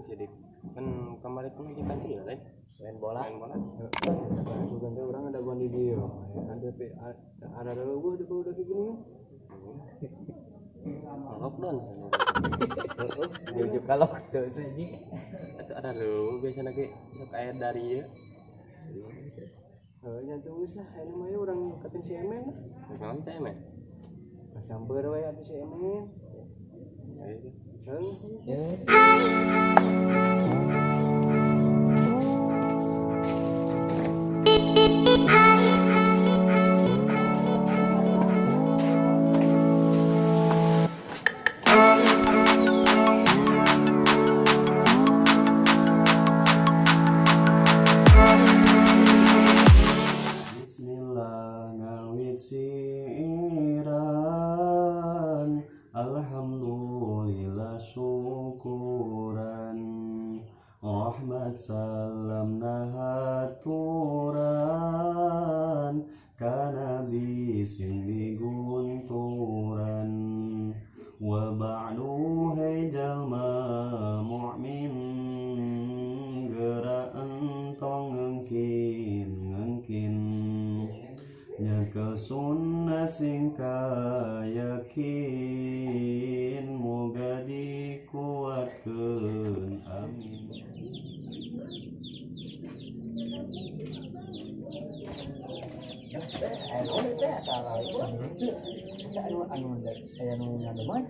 Sidik kan kemarin pun majikan tuh ya lain Main bola. Main bola. Bukan teh urang ada gua di dieu. Kan tapi ada ada gua di udah kayak gini. Lockdown. Jujuk kalau tuh ini. Atau ada lu biasanya lagi sok air dari ya. Heuh, nya teh geus lah, ayeuna mah urang katin si Emen lah. Naon cai meh? Samper we atuh si Emen. Ayo. Heuh. Ya. Bismillah ngawit siiran. Alhamdulillah syukuran. Rahmat salam nahaturan ka nabi sing digunturan. Wa ba'du hey jalma mu'min, geura entong ngengkin ngengkin. Nyekel sunnah sing kayakin, moga dikuatkeun, amin. Anu teh asal ieu. Anu anu aya nu ngadoman.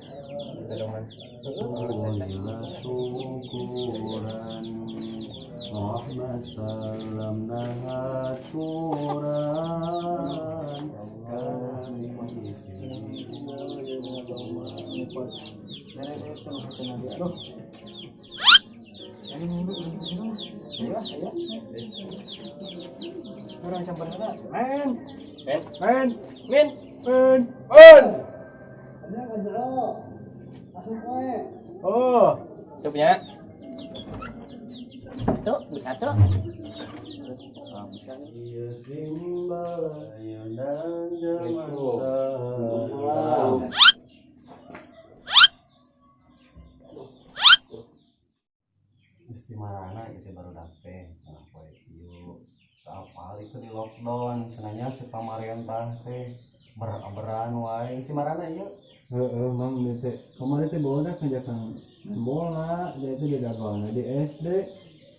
Ngadoman. Alhamdulillah syukuran. Rahmat salam nahaturan ka nabi sing. Aduh. Anu ya, ya. Urang samper heula. Men. Men. Men. Min. Men. Men. Ada ka jero. Asup we. Oh. Supnya. Tuh, bisa tuh. Ah, bisa nih. Ieu timbal ayeuna zaman Assalamualaikum. saha. Geus di marana ieu teh barudak teh cenah poe ieu. Teu apal ieu di lockdown cenah nya ceuk pamarentah teh ber-beran wae. Geus di marana ieu? Heeh, Mang, ieu teh kamari teh bawa ngajakan main bola, dia teh didagoan di SD.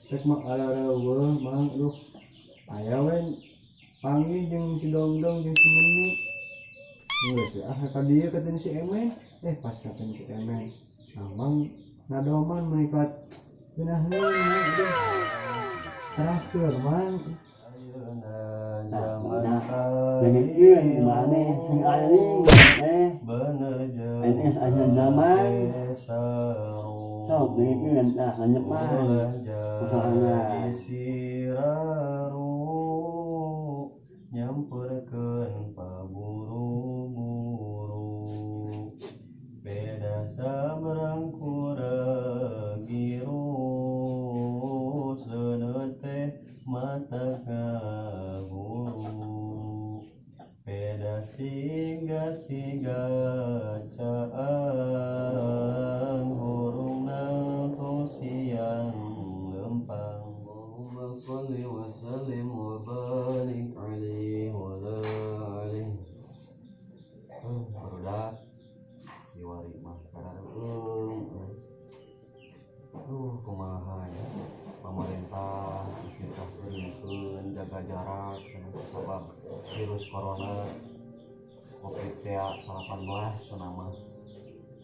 Rek mah arareuweuh, Mang, aduh. Aya we panggih jeung si Dongdong jeung si Meni. Geus ah ka dieu katen si Emen. Pas katen si Emen. Nah, Mang ngadoman menikat geunaheun, aduh. Teraskeun, Mang. Ayeuna zaman Dengekeun maneh sing aling eh bener jeung NS aya zaman. saru. Sok dengekeun tah lanyepan. Ulah jadi siraru nyamperkeun paburu-buru. Beda sabrang kurang giru seuneu teh mata kaburu. Beda siga-siga caang hurungna tong siang lempang. Allahumma sholli wa sallim wa barik alaihi wa ala alihi. Barudak diwari mah karareung. Aduh, kumaha ya pemerintah geus nitahkeun jaga jarak cenah sabab virus corona covid teh 18 cenah mah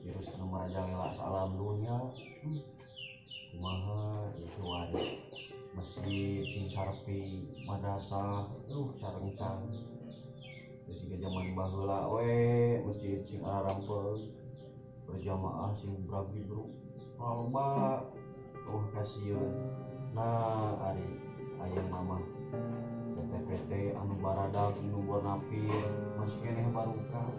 virus anu marajalela saalam dunya. Kumaha itu wae masjid sing sarepi madrasah aduh sarengcang geus siga jaman baheula we masjid sing ararampeung berjamaah sing bragibru loba oh kasieun. Nah ari aya mama PT-PT anu baradag nu bonafit masih keneh baruka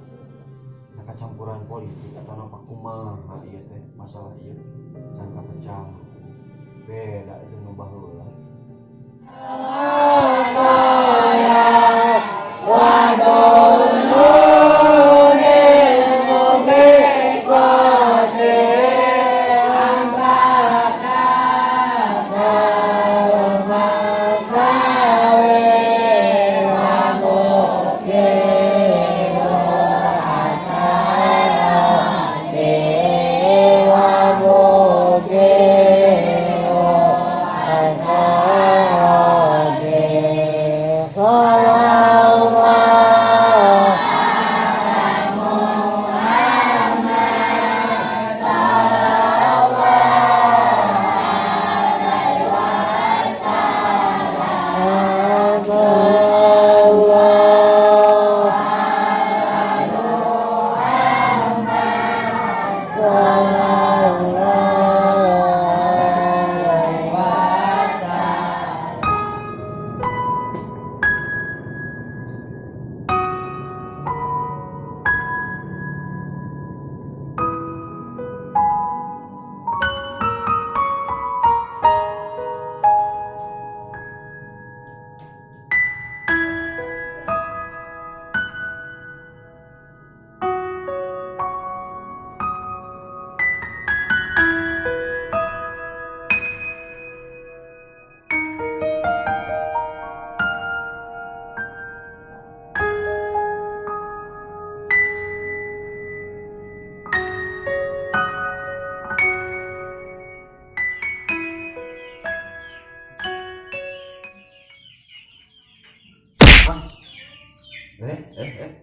nah kacampuran politik atau napa kumaha ieu teh masalah ieu can kapecah beda jeung nu baheula.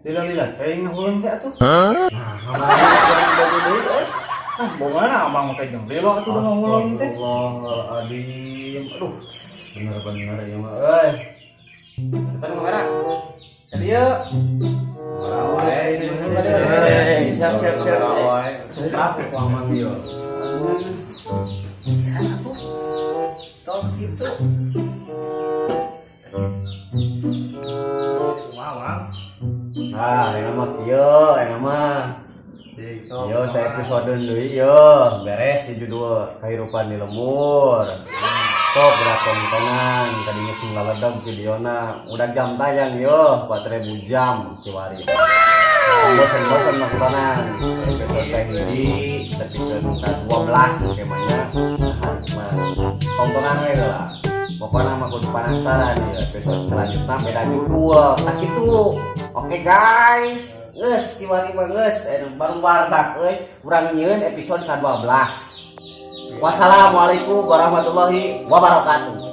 Lila-lila teh ngahuleng teh atuh. Nah, kamari urang bogo deui euy. Ah, bogana abang teh jeung lila atuh da ngahuleng teh. Astagfirullahaladzim. Aduh, bener-bener ya mah euy. Kita nu kamera. Tadi yuk. Siap, siap, siap. Sumpah, ku amang ieu. Sekarang atuh. Tol gitu. Kumaha, Mang? Nah, ayeuna mah kieu, ayeuna mah. Yo, saya episode deui yo, beres si judul kehidupan di lembur. Top berat tontonan, tadinya sing laledag videona, udah jam tayang yo, 4000 jam kiwari. Bosen-bosen nontonan. Episode teh hiji, tapi ke 12 temanya. Nah, tontonan we lah. Pokoknya mah kudu penasaran ya episode selanjutnya beda judul. Nah gitu. Oke guys. Geus kiwari mah geus baru wardak euy. Urang nyieun episode ke-12. Wassalamualaikum warahmatullahi wabarakatuh.